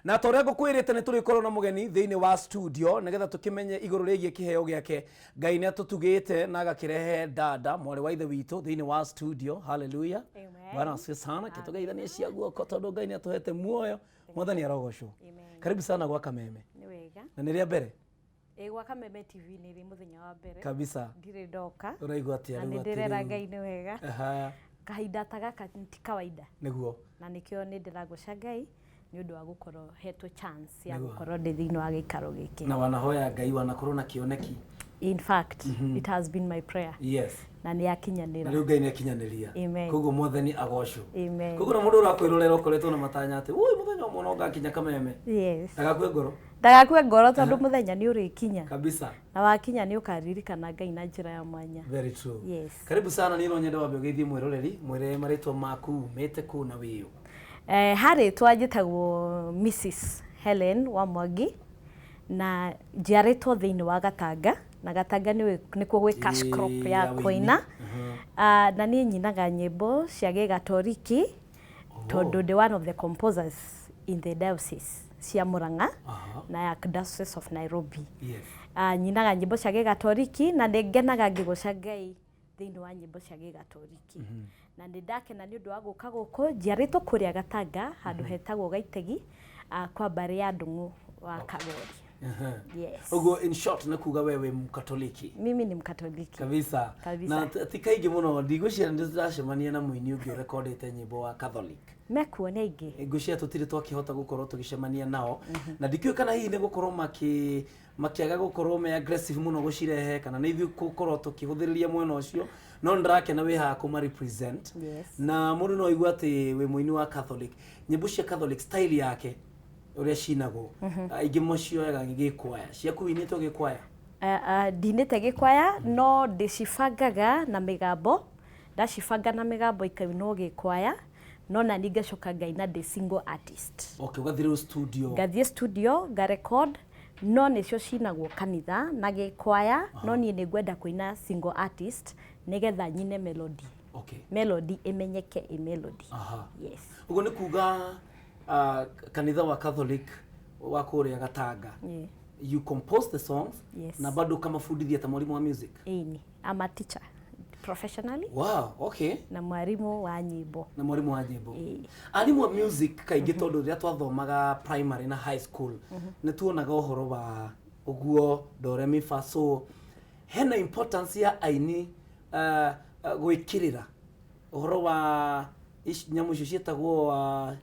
Na ta ũrĩa ngũkwĩrĩte, nĩ tũrĩkorwo na mũgeni thĩinĩ wa studio nĩgetha tũkĩmenye igũrũ rĩgiĩ kĩheo gĩake. Ngai nĩ atũtugĩte na agakĩrehe dada mwarĩ wa ithe witũ thĩinĩ wa studio. Haleluya. Amen. Bwana asifiwe sana. Kĩtũgeithanie cia guoko tondũ Ngai nĩ atũhete muoyo. Mwathani arogocwo. Amen. Karibu sana gwa Kameme. Nĩ wega. Na nĩ rĩa mbere? Ĩ, gwa Kameme TV nĩ rĩ mũthenya wa mbere. Kabisa. Ndirĩ ndoka. Ũraigua atĩa Na rĩu nĩ atĩ ndĩrera rĩu? Ngai nĩ wega. Kahinda ta gaka ti kawaida. Na nĩkĩo nĩ ndĩragoca Ngai nĩ ũndũ wa gũkorwo hetwo chance ya gũkorwo ndĩ thĩinĩ wa gĩikaro gĩkĩ. Na wanahoya Ngai, wanakorwo na kĩoneki. In fact, it has been my prayer. Na nĩ Na yakinyanĩra. rĩu Ngai nĩ akinyanĩria. Amen. Koguo Mwathani agocwo. Amen. Koguo na mũndũ ũrakwĩrorera ũkoretwo na matanya atĩ ui mũthenya ũmwe no ngakinya Kameme. Yes. Ndagakue ngoro. Ndagakue ngoro tondũ mũthenya nĩ ũrĩkinya. Kabisa. Na wakinya nĩ ũkaririkana Ngai na njĩra ya mwanya. Very true. Yes. Karibu sana. Niĩ no nyende wambe ũgeithie mwĩroreri, mwĩre marĩtwa maku, umĩte kũ na wĩũ. Harĩtwa njĩtagwo Mrs Helen wa Mwangi na njiarĩtwo thĩinĩ wa Gatanga, na Gatanga nĩkuo gwĩ cash crop ya ya wĩini. kũina. Ah, na niĩ nyinaga nyĩmbo cia gĩgatoliki tondũ ndĩ one of the composers in the diocese cia Murang'a na ya Diocese of Nairobi. Ah, nyinaga nyĩmbo cia gĩgatoliki na nĩ ngenaga ngĩgoca Ngai thĩinĩ wa nyĩmbo cia gĩgatoliki, na nĩ ndakena nĩ ũndũ wa gũka gũkũ. Njiarĩtwo kũrĩa Gatanga handũ hetagwo Gaitegi, kwa mbarĩ ya Ndung'u wa Kagori. Yes. Ũguo in short nĩ kuga we wĩ Mkatoliki. Mimi ni Mkatoliki. Kabisa. Kabisa. Na ti kaingĩ mũno ndigwĩciria nĩ ndĩracemania na mũini ũngĩ ũrekondete nyĩmbo wa Catholic. Mekuo nĩ aingĩ. Ngwĩciria tũtirĩ twakĩhota gũkorwo tũgĩcemania nao, na ndikĩũĩ kana hihi nĩ gũkorwo makĩaga gũkorwo me aggressive mũno gũcirehe, kana nĩ ithuĩ gũkorwo tũkĩhũthĩrĩria mwena ũcio, no nĩ ndĩrakena wĩ haha kũma represent. Na mũndũ no aigue atĩ wĩ mũini wa Catholic, nyĩmbo cia Catholic style yake ũrĩa cinagwo, aingĩ macioyaga gĩkwaya. Ciaku winĩtwo gĩkwaya? Ndinĩte gĩkwaya, no ndĩcibangaga na mĩgambo. Ndacibanga na mĩgambo ikainwo gĩkwaya, no nani ngacoka ngaina ndĩ single artist. Okay, ũgathiĩ rĩu studio. Ngathiĩ studio ngarecord, no nĩcio cinagwo kanitha na gĩkwaya, no niĩ nĩ ngwenda kũina single artist nĩgetha nyine melody. Melody ĩmenyeke ĩ melody. Yes. Ũguo nĩ kuga kanitha wa Catholic wa kũrĩa Gatanga, you compose the songs? Yes. Na bado ukamafundithia ta mwalimu wa music? Ĩni, I'm a teacher professionally. Wow, okay. Na mwarimu wa nyĩmbo. Na mwarimu wa nyĩmbo. Ĩĩ. Arimũ a music kaingĩ, tondũ rĩrĩa twathomaga primary na high school nĩ tuonaga ũhoro wa ũguo do re mi fa so, hena importance ya aini gwĩkĩrĩra ũhoro wa nyamũ icio ciĩtagwo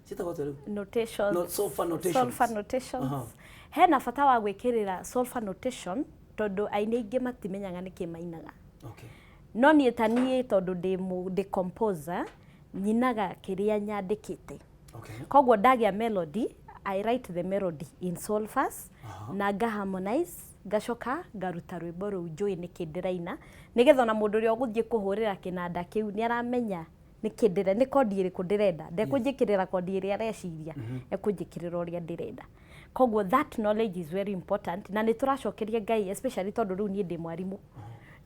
atĩa rĩu? Notations. No, solfa notations. Solfa notations. Hena bata wa gwĩkĩrĩra solfa notation tondũ aini aingĩ matimenyaga nĩkĩ mainaga. No niĩ ta niĩ, tondũ ndĩ composer, nyinaga kĩrĩa nyandĩkĩte. Koguo ndagĩa melody, I write the melody in solfas na nga harmonize, ngacoka ngaruta rwĩmbo rũu njũĩ nĩkĩ ndĩraina, nĩgetha ona mũndũ ũrĩa ũgũthiĩ kũhũrĩra kĩnanda kĩu nĩ aramenya nĩkĩ ndĩre nĩ kondi ĩrĩkũ ndĩrenda. Ndekũnjĩkĩrĩra kondi ĩrĩa areciria, ekũnjĩkĩrĩra ũrĩa ndĩrenda. Koguo that knowledge is very important, na nĩ tũracokeria Ngai, especially tondũ rĩu niĩ ndĩ mwarimũ,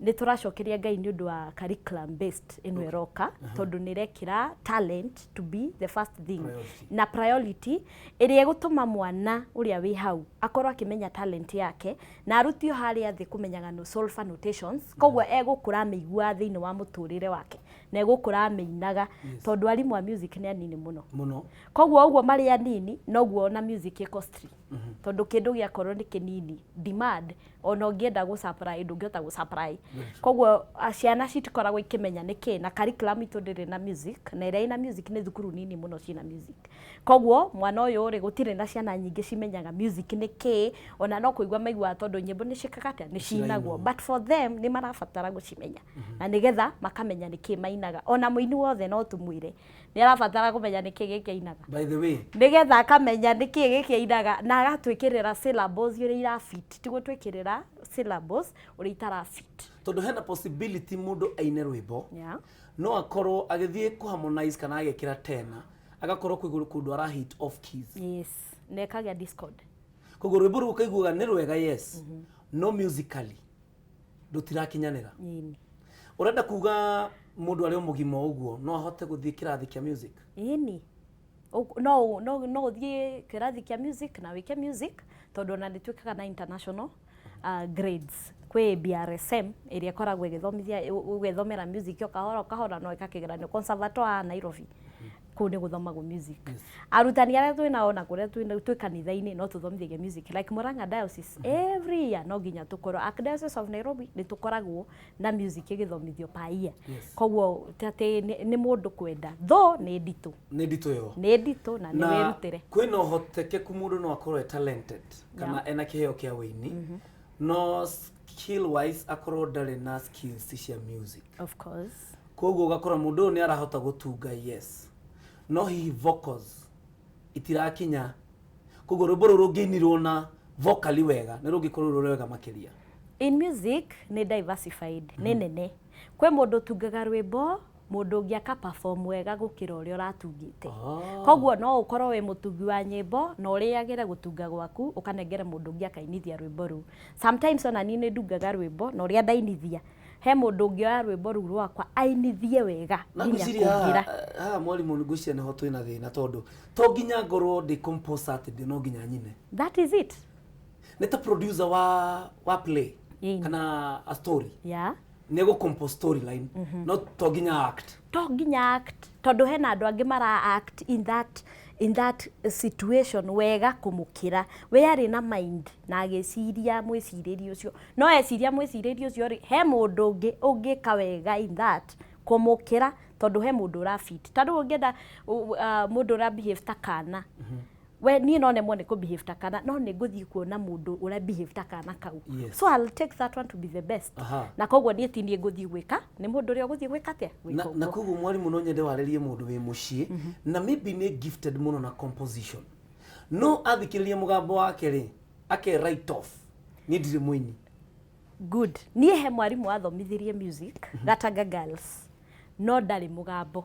nĩ tũracokeria Ngai nĩ ũndũ wa curriculum based ĩno ĩroka, tondũ nĩ ĩrekĩra talent to be the first thing. Priority. Na priority ĩrĩa ĩgũtũma mwana ũrĩa wĩ hau akorwo akĩmenya talent yake na arutio harĩa thĩ kũmenyaga no solfa notations. Koguo egũkũra amĩiguaga thĩinĩ wa mũtũrĩre wake na egũkũra amĩinaga, tondũ arimũ a music nĩ anini mũno. Mũno. Koguo ũguo marĩ anini noguo ona music ĩ costly, tondũ kĩndũ gĩakorwo nĩ kĩnini, demand ona ũngĩenda gũ supply ndũngĩhota gũ supply. Koguo ciana citikoragwo ikĩmenya nĩkĩ, na curriculum itũ ndĩrĩ na music, na ĩrĩa ĩna music nĩ thukuru nini mũno ciĩna music. Koguo mwana ũyũ rĩ, gũtirĩ na ciana nyingĩ cimenyaga music nĩ kĩ, ona no kũigua maiguaga tondũ nyĩmbo nĩ ciĩkaga atĩa, nĩ cinagwo. But for them nĩ marabatara gũcimenya na nĩgetha makamenya nĩkĩ mainaga. Ona mũini wothe no tũmwĩre nĩ arabatara kũmenya nĩkĩ gĩkĩ ainaga, By the way, nĩgetha akamenya nĩkĩ gĩkĩ ainaga na agatwĩkĩrĩra syllables ũrĩa irafit, ti gũtwĩkĩrĩra syllables ũrĩa itarafit. Tondũ hena possibility mũndũ aine rwĩmbo, no akorwo agĩthiĩ kũ harmonize kana agĩkĩra tena, agakorwo kwĩ kũndũ ara hit off keys. Yes, na ĩkagĩa discord. Koguo rwĩmbo rũu ũkaiguaga nĩ rwega, yes, no musically rũtirakinyanĩra. Ũrenda kuga mũndũ arĩ o mũgima ũguo no ahote gũthiĩ kĩrathi kĩa music? Ĩni. No ũthiĩ kĩrathi kĩa music na wĩke music, tondũ ona nĩ twĩkaga na international grades. Kwĩ BRSM ĩrĩa ĩkoragwo ĩgĩthomithia, ũgethomera music o kahora o kahora, no ĩka kĩgeranio Conservatoire Nairobi. Kũu nĩ gũthomagwo music. Arutani arĩa twĩ nao na kũrĩa twĩ kanitha-inĩ no tũthomithagia music, like Murang'a Diocese, every year no nginya tũkorwo, Archdiocese of Nairobi, nĩ tũkoragwo na music ĩgĩthomithio per year. Koguo ti atĩ nĩ mũndũ kwenda, though nĩ nditũ. Nĩ nditũ yo. Nĩ nditũ na nĩ Na wĩrutĩre. Kwĩna ũhotekeku mũndũ no akorwo e talented kana ena kĩheo kĩa wĩini, no skill wise akorwo ndarĩ na skills cia music. Of course. Koguo ũgakora mũndũ ũyũ nĩ arahota gũtunga, yes, no hihi vocals itirakinya. Koguo rwĩmbo rũrũ rũngĩinirwo na vocally wega, nĩ rũngĩkorwo rũrĩ wega makĩria. In music nĩ diversified, nĩ nene. Kwĩ mũndũ ũtungaga rwĩmbo, mũndũ ũngĩ aka perform wega gũkĩra ũrĩa ũratungĩte. Koguo no ũkorwo wĩ mũtungi wa nyĩmbo na ũrĩagĩre gũtunga gwaku, ũkanengere mũndũ ũngĩ akainithia rwĩmbo rũu. Sometimes ona niĩ nĩ ndungaga rwĩmbo, na ũrĩa ndainithia, he mũndũ ũngĩoya rwĩmbo rũu rwakwa ainithie wega Na nginya ngwĩciria kũngĩra. Haha, mwarimũ, ngwĩciria nĩho twĩna thĩna, tondũ to nginya ngorwo ndĩ composer atĩ ndĩ no nginya nyine. That is it. Nĩ ta producer wa play kana a story, nĩ gũ compose storyline, no to nginya act. To nginya act, tondũ hena andũ angĩ mara act in that situation wega kũmũkĩra. We arĩ na mind na agĩciria mwĩcirĩrie ũcio, no eciria mwĩcirĩrie ũcio rĩ, he mũndũ ũngĩ ũngĩka wega in that kũmũkĩra, tondũ he mũndũ ũrafit. Ta rĩu ũngĩenda mũndũ ũra behave ta kana, we niĩ no nemwo nĩ kũ behave ta kana, no nĩ ngũthiĩ kuona mũndũ ũrĩa behave ta kana kau. So I'll take that one to be the best. Na koguo niĩ ti niĩ ngũthiĩ gwĩka, nĩ mũndũ ũrĩa ũgũthiĩ gwĩka atĩa? Na, Gwĩka na ũguo. Koguo mwarimũ, no nyende warĩrie mũndũ wĩ mũciĩ na maybe nĩ gifted mũno na composition, no athikĩrĩria mũgambo wake rĩ, ake write off, niĩ ndirĩ mũini. Good. Niĩ he mwarimũ wathomithirie music Gatanga Girls, no ndarĩ mũgambo,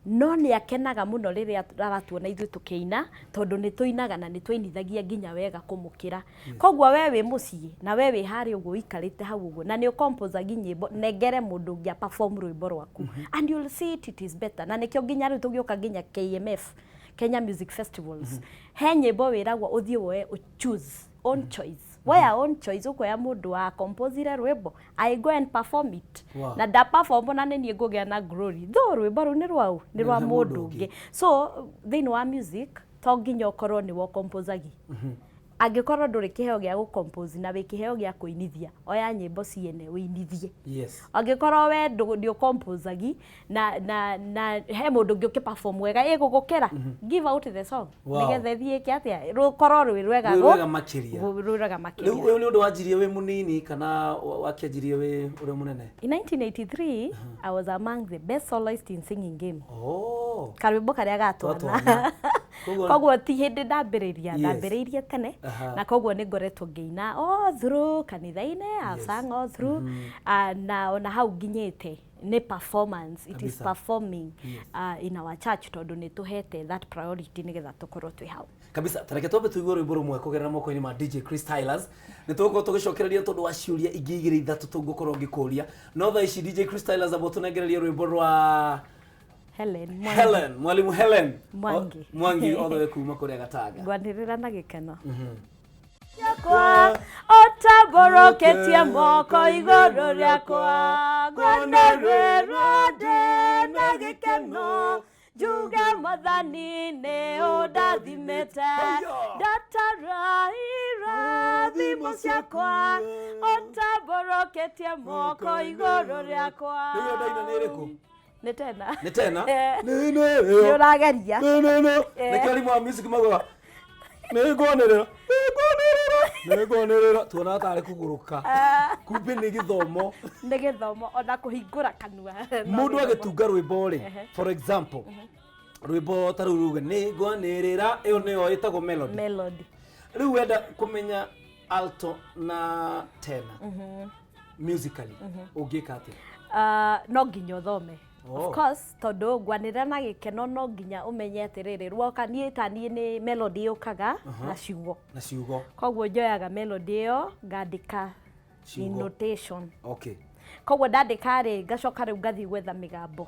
no nĩ akenaga mũno rĩrĩa aratuona ithuĩ tũkĩina, tondũ nĩ tũinaga na nĩ twainithagia nginya wega kũmũkĩra. Koguo we wĩ mũciĩ na we wĩ harĩa ũguo ũikarĩte hau ũguo na nĩ ũkomposagia nyĩmbo, nengere mũndũ ũngĩ a perform rwĩmbo rwaku and you'll see it is better. Na nĩkĩo nginya rĩu tũgĩũka nginya KMF, Kenya Music Festivals, he nyĩmbo wĩragwo ũthiĩ woe, choose own choice, woya own choice, ũkoya mũndũ wa composire rwĩmbo, I go and perform it. Na nda perform na nĩ niĩ ngũgĩa na glory, though rwĩmbo rũu nĩ rwaũ, nĩ rwa rwa mũndũ mũndũ ũngĩ. So thĩinĩ wa music to nginya ũkorwo nĩ wo composagi. Angĩkorwo ndũrĩ kĩheo gĩa gũcompose na wĩ kĩheo gĩa kũinithia, oya nyĩmbo ciene ũinithie. Angĩkorwo we ndũ ũcomposagi na he mũndũ ũngĩ ũkĩperform wega ĩgũgũkĩra, give out the song nĩgetha ĩthiĩ ĩke atĩa, rũkorwo rwĩ rwega. Rwĩ rwega makĩria. Rwĩ rwega Rĩu makĩria. Ũyũ nĩ ũndũ wanjirie wĩ mũnini kana wakĩanjirie wĩ ũrĩ mũnene? In 1983 I was among the best soloist in singing game. Karwĩmbo karĩa gatwana. Twatwana. Koguo ti hĩndĩ ndambĩrĩria, ndambĩrĩirie tene. Na koguo nĩ ngoretwo ngĩina all through kanitha-inĩ. I've sang all through. Ah, na ona hau nginyĩte nĩ performance, it is performing in our church, tondũ nĩ tũhete that priority nĩgetha tũkorwo twĩ hau. Kabisa. Tareke twambe tũigue rwĩmbo rũmwe kũgerera moko-inĩ ma DJ Chris Tylers. Nĩ tũgũkorwo tũgĩcokereria tondũ wa ciũria ingĩ igĩrĩ ithatũ tũngũkorwo ngĩkũria, no thaa ici DJ Chris Tylers amba tũnengererie rwĩmbo rwa Helen Mwangi. Helen, mwalimu Helen. Mwangi. Mwangi, all the way kuma kũrĩa Gatanga. Ngwanĩrĩra na gĩkeno rĩakwa, ũtambũrũkĩtie moko igũrũ rĩakwa, ngwanĩrĩra ndĩ na gĩkeno, njuge Mwathani nĩ ũndathimĩte. Ndatara irathimo ciakwa, ũtambũrũkĩtie moko igũrũ rĩakwa. Rĩu ĩyo ndaina nĩ ĩrĩkũ? Nĩ tena. Nĩ tena. Eh. Nĩ nĩ. Nĩ ũrageria. Nĩ nĩ nĩ. Nĩkĩo arimũ a music maugaga nĩ ngwanĩrĩra, nĩ ngwanĩrĩra, nĩ ngwanĩrĩra, tuonaga tarĩ kũgũrũka, kumbe nĩ gĩthomo. Nĩ gĩthomo, ona kũhingũra kanua no Mũndũ gĩthomo. Agĩtunga rwĩmbo rĩ, for example rwĩmbo ta rũu ruge nĩ ngwanĩrĩra, ĩyo nĩyo ĩtagwo melody? Melody. Rĩu wenda kũmenya alto na tenor musically, ũngĩka atĩa? No nginya ũthome. Of course, tondũ ngwanĩrĩra na gĩkeno, no nginya ũmenye atĩrĩrĩ, rwoka niĩ ta niĩ nĩ melody yũkaga na ciugo. Na ciugo. Koguo njoyaga melody ĩyo ngandĩka in Ciugo. notation. Koguo ndandĩka rĩ, ngacoka rĩu ngathiĩ gwetha mĩgambo.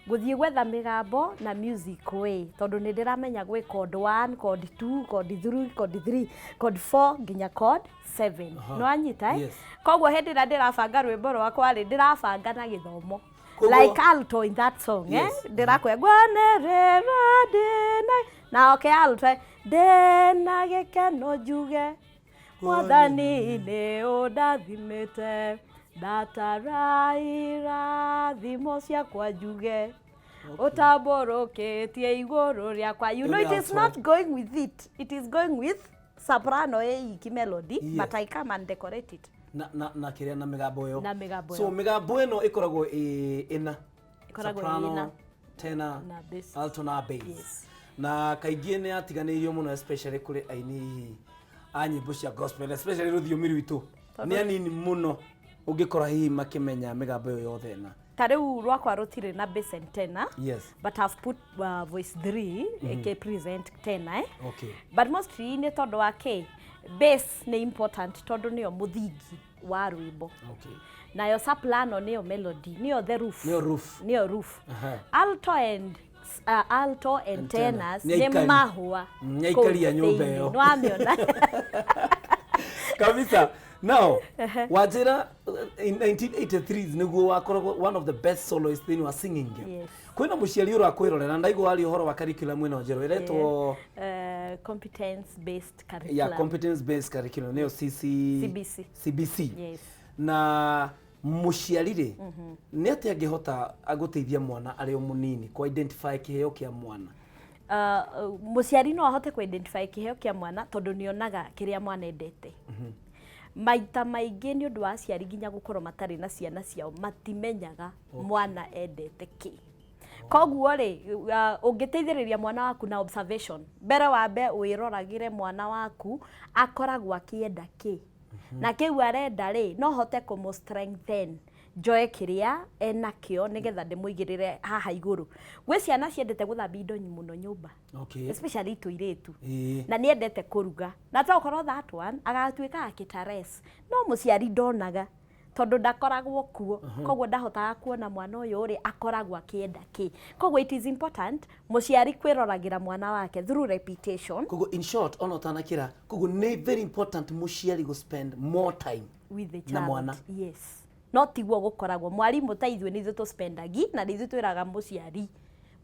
Ngũthiĩ gwetha mĩgambo na music way, tondũ nĩ ndĩramenya gwĩ chord 1, chord 2, chord 3, chord 3, chord 4 nginya chord 7. Nĩ wanyita, eh? Yes. Koguo hĩndĩ ĩrĩa ndĩrabanga rwĩmbo rwakwa rĩ, ndĩrabanga na gĩthomo. Koguo- Like alto in that song, eh? Ndĩrakwĩa ngwanĩrĩra ndĩna na, okay, alto, eh? Ndĩna gĩkeno njuge Mwathani nĩ ũndathimĩte, ndatara irathimo ciakwa njuge ũtambũrũkĩtie igũrũ rĩakwa. You know, it is not going with it, it is going with soprano ĩ iki melody. But I come and decorate it na kĩrĩa, na mĩgambo ĩyo. Na mĩgambo So ĩyo. Mĩgambo ĩno ĩkoragwo ĩ ĩna. Ĩkoragwo ĩ soprano, ĩna. Tenor na bass. Alto na bass. Yes. Na kaingĩ nĩ yatiganĩirio mũno, especially kũrĩ aini hihi a nyĩmbo cia gospel, especially rũthiomi rwitũ, nĩ anini mũno ũngĩkora hihi makĩmenya mĩgambo ĩyo yothe ĩna. Ta rĩu rwakwa rũtirĩ na bass and tenor, but I've put voice 3 ĩkĩ present tenor, eh? But mostly nĩ tondũ wa kĩ? Bass nĩ important tondũ nĩyo mũthingi wa rwĩmbo. Nayo soprano nĩyo melody, nĩyo the roof. Nĩyo roof. Nĩyo roof. Alto and And tenor. tenors Nĩ nĩ aikari. mahũa. Nĩ aikari a kũu nyũmba thĩinĩ. ĩyo. Nĩ wamĩona. Kabisa. Now wanjĩra, in 1983 nĩguo wakoragwo one of the best soloists thĩinĩ wa singing game. Kwĩna mũciari ũrakwĩrorera, ndaigua waria ũhoro wa curriculum ĩno njerũ ĩretwo Competence based curriculum. Ya competence based curriculum, nĩyo CC CBC. CBC. Yes. Na mũciari rĩ, nĩ atĩa angĩhota agũteithia mwana arĩ o mũnini kũ identify kĩheo kĩa mwana? Mũciari no ahote kũ identify kĩheo kĩa mwana tondũ nĩonaga kĩrĩa mwana endete. Maita maingĩ nĩ ũndũ wa aciari nginya gũkorwo matarĩ na ciana ciao, matimenyaga mwana endete kĩ. Koguo rĩ, ũngĩteithĩrĩria mwana waku na observation. Mbere wambe wĩroragĩre mwana waku akoragwo akĩenda kĩ, na kĩu arenda rĩ, no hote kũmũ strengthen, njoe kĩrĩa enakĩo nĩgetha ndĩmũigĩrĩre haha igũrũ. Gwĩ ciana ciendete gũthambia indo mũno nyũmba, especially tũirĩtu, na nĩ endete kũruga, na to ũkorwo that one agatuĩka akĩtares, no mũciari ndonaga tondũ ndakoragwo kuo. Koguo ndahotaga kuona mwana ũyũ rĩ akoragwo akĩenda kĩ. Koguo it is important mũciari kwĩroragĩra mwana wake through repetition. Koguo in short, ona ũtanakĩra, koguo nĩ very important mũciari gũ spend more time with the na child. Mwana. Yes, no tiguo gũkoragwo mwarimũ ta ithuĩ, nĩ ithuĩ tũspendagi na nĩ ithuĩ twĩraga mũciari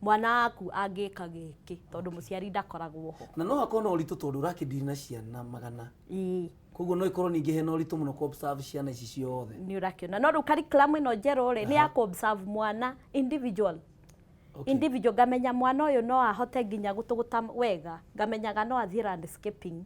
mwana waku angĩka gĩkĩ, tondũ mũciari ndakoragwo ho. Na no hakorwo na ũritũ tondũ ũrakĩndiri na ciana magana. Ĩĩ. Koguo no ikorwo ningĩ hena ũritũ mũno kũ observe ciana ici ciothe. Nĩ ũrakĩona, no rĩu curriculum ĩno njerũ rĩ, nĩ ya kũ observe mwana individual. Individual, ngamenya mwana ũyũ no ahote nginya gũtũgũta wega, ngamenyaga no athiĩ landscaping,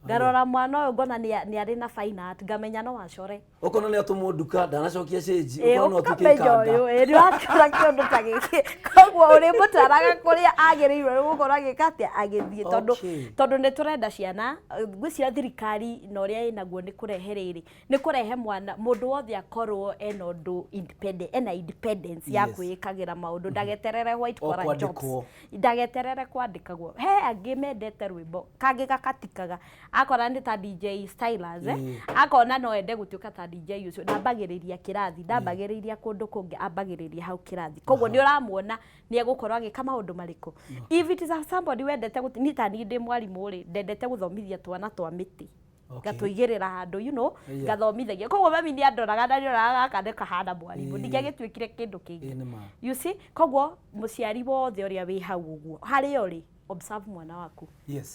ngarora mwana ũyũ ngona nĩ arĩ na fine art, ngamenya no acore. Ũkona nĩ atũmwo nduka ndanacokia cĩnji. Ĩ, ũkona no atuĩke ũkamenya ikanda. Ũyũ ĩ, nĩ wakĩona kĩũndũ ta gĩkĩ, koguo ũrĩmũtwaraga kũrĩa agĩrĩirwo nĩ gũkorwo agĩka atĩa, agĩthiĩ, tondũ tondũ nĩ tũrenda ciana, ngwĩciria thirikari na ũrĩa ĩnaguo nĩ kũrehe rĩrĩ, nĩ kũrehe mwana mũndũ wothe akorwo ena ũndũ independent, ena independence ya kwĩĩkagĩra maũndũ, ndageterere white O collar jobs. Kwandĩkwo. Ndageterere kwandĩkagwo. He angĩ mendete rwĩmbo, kangĩ gakatikaga akona nĩ ta DJ Stylers, eh? Akona no ende gũtuĩka ta DJ ũcio, ndambagĩrĩria kĩrathi, ndambagĩrĩria kũndũ kũngĩ, ambagĩrĩria hau kĩrathi. Koguo nĩ ũramuona nĩ egũkorwo agĩka maũndũ marĩkũ. If it is a somebody wendete niĩ ta niĩ ndĩ mwarimũ rĩ, ndendete gũthomithia twana twa mĩtĩ, ngatũigĩrĩra handũ, ngathomithagia. Koguo mami nĩ andoraga na nĩoraga gaka nĩ kahana mwarimũ, ndingĩagĩtuĩkire kĩndũ kĩngĩ. Ĩĩ, nĩ ma. You see, koguo mũciari wothe ũrĩa wĩ hau ũguo harĩa ũrĩ, observe mwana waku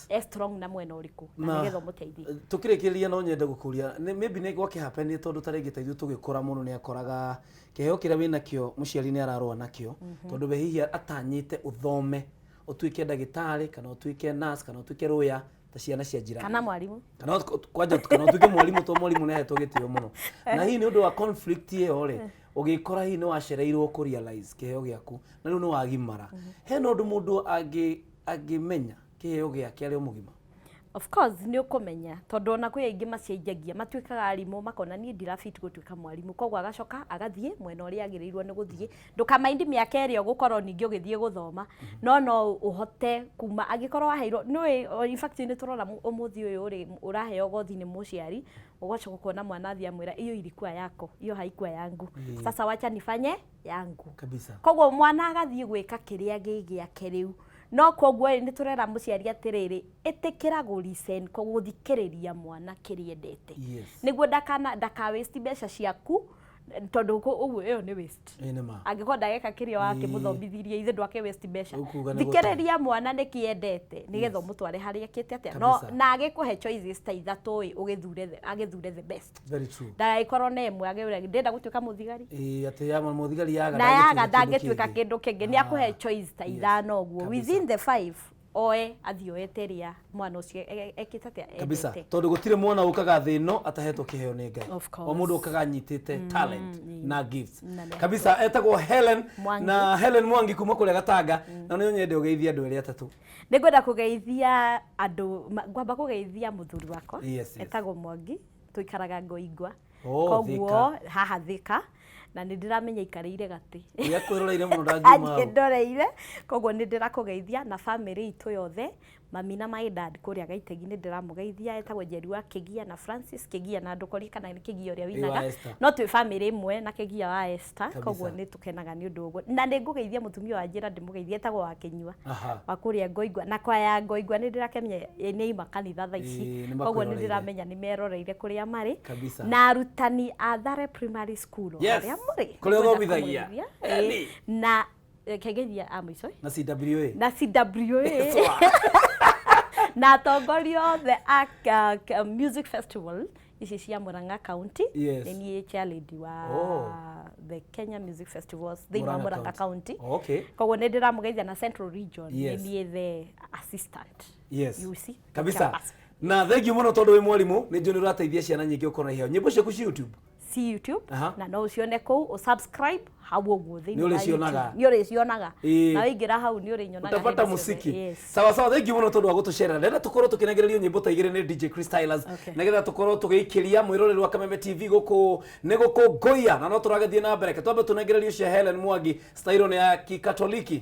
e strong na mwena ũrĩkũ, na nĩgetha ũmũteithie. Tukĩrĩkĩrĩria, no nyende gũkũria, maybe nĩ gwakĩ happen nĩ tondũ ta rĩngĩ ta ithuĩ tũgĩkũra, mũndũ nĩ akoraga kĩheo kĩrĩa wĩnakĩo mũciari nĩ ararũa nakĩo, tondũ we hihi atanyĩte ũthome ũtuĩke ndagĩtarĩ kana ũtuĩke nurse kana ũtuĩke lawyer ta ciana cia njirani. Kana mwarimũ. Kana kwanja kana ũtuĩke mwarimũ, to mwarimũ nĩ ahetwo gĩtĩo mũno. Na hihi nĩ ũndũ wa conflict ĩyo rĩ, ũgĩkora hihi nĩ wacereirwo kũ realize kĩheo gĩaku na rĩu nĩ wagimara, hena ũndũ mũndũ angĩmenya kĩheo gĩake arĩ o mũgima? Of course nĩ ũkũmenya, tondũ ona kwĩ aingĩ macenjagia, matuĩkaga arimũ, makona niĩ ndirafit gũtuĩka mwarimũ, koguo agacoka agathiĩ mwena ũrĩa agĩrĩirwo nĩ gũthiĩ. Ndũkamaindi mĩaka ĩrĩa ũgũkorwo ningĩ ũgĩthiĩ gũthoma, no ũhote kuma angĩkorwo waheirwo nĩũĩ. In fact, nĩ tũrona ũmũthĩ ũyũ rĩ, ũraheo gothi nĩ mũciari, ũgacoka ũkona mwana athiĩ amwĩra, "Hiyo ilikuwa yako, hiyo haikuwa yangu. Sasa wacha nifanye yangu." Koguo mwana agathiĩ gwĩka kĩrĩa gĩ gĩake rĩu. No koguo rĩ, nĩ tũrera mũciari atĩrĩrĩ, ĩtĩkĩra gũ listen, gũthikĩrĩria mwana kĩrĩa endete, nĩguo ndakana ndaka waste mbeca ciaku, tondũ ũguo ĩyo nĩ waste. Ĩ nĩ ma. Angĩkorwo ndageka kĩrĩa wakĩmũthomithirie, ithe ndwake waste mbeca. Ũkuga nĩ Thikĩrĩria mwana nĩkĩ endete, nĩgetha ũmũtware harĩa ekĩte atĩa, no na agĩkũhe choices ta ithatũ ĩ, ũgĩthure agĩthure the best. Very true. Ndagagĩkorwo na ĩmwe agĩũra, "Ndĩrenda gũtuĩka mũthigari." Ĩ, atĩ ya mũthigari yaga Na yaga ndangĩtuĩka ndangĩtuĩka kĩndũ kĩngĩ. Nĩ akũhe choice ta ithano ũguo, within the five oe athiĩ oete ĩrĩa mwana ũcio ekĩte atĩa, Kabisa. endete. Tondũ gũtirĩ mwana ũkaga thĩ ĩno atahetwo kĩheo nĩ Ngai. Of course. O mũndũ ũkaga anyitĩte talent na gifts. Na nĩ Kabisa. Etagwo Helen Mwangi. Na Helen Mwangi kuma kũrĩa Gatanga, na nĩ nyende ũgeithie andũ erĩ atatũ. Nĩ ngwenda kũgeithia andũ, ngwamba kũgeithia mũthuri wakwa, etagwo Mwangi, tũikaraga Ngoingwa. Oh, Koguo haha Thika, na nĩ ndĩramenya ikarĩire gatĩ. Ũrĩa kwĩroreire mũno ndangiuma hau. Ndoreire, koguo nĩ ndĩrakũgeithia na family itũ yothe, mami na my dad kũrĩa Gaitegi, nĩ ndĩramũgeithia, etagwo Njeri wa Kĩgia na Francis Kĩgia, na ndũkorie kana nĩ Kĩgia ũrĩa wa winaga. Esther. No twĩ family ĩmwe na Kĩgia wa Esther. Koguo nĩ tũkenaga nĩ ũndũ ũguo, na nĩ ngũgeithia mũtumia wa njĩra, ndĩmũgeithia, etagwo wa Kĩnyua, wa kũrĩa Ngoingwa, na kwaya Ngoingwa nĩ ndĩrakemia nĩ ima kanitha thaa ici. Ĩĩ, nĩ Koguo nĩ makwĩroreire. ndĩramenya nĩ meroreire kũrĩa marĩ. Na arutani a Thare Primary School, o harĩa mũrĩ. Kũrĩa Nĩngwenda ũthomithagia. kũmũgeithia. Eni. Ĩĩ, na kegeithia a mũico. Na CWA. Na CWA na atongoria othe a music festival ici cia Murang'a County. Nĩ niĩ chair lady wa the Kenya Music Festivals thĩinĩ wa Murang'a County. Koguo nĩ ndĩramũgeithia, na Central Region nĩ niĩ the assistant, you see, the chairperson. Na thank you mũno, tondũ wĩ mwarimũ, nĩ njũĩ nĩ ũrateithia ciana nyingĩ ũkorwo na iheo. Nyĩmbo ciaku ci YouTube? Si YouTube. Na no ũcione kũu, ũsubscribe hau ũguo thĩinĩ Nĩ wa ũrĩcionaga. YouTube. Nĩ ũrĩcionaga. Na waingĩra hau nĩ ũrĩnyonaga Utapata hĩndĩ ciothe. musiki. Yes. Sawa sawa, thank you mũno tondũ wa gũtũcerera. Ndĩrenda tũkorwo tũkĩnengererio nyĩmbo ta igĩrĩ nĩ DJ Chris Stylus, nĩgetha tũkorwo tũgĩikĩria mwĩroreri wa Kameme TV gũkũ nĩ gũkũngũiya, na no tũragĩthiĩ na mbere. Ke twambe tũnengererio cia Helen Mwangi, style nĩ ya kikatoliki.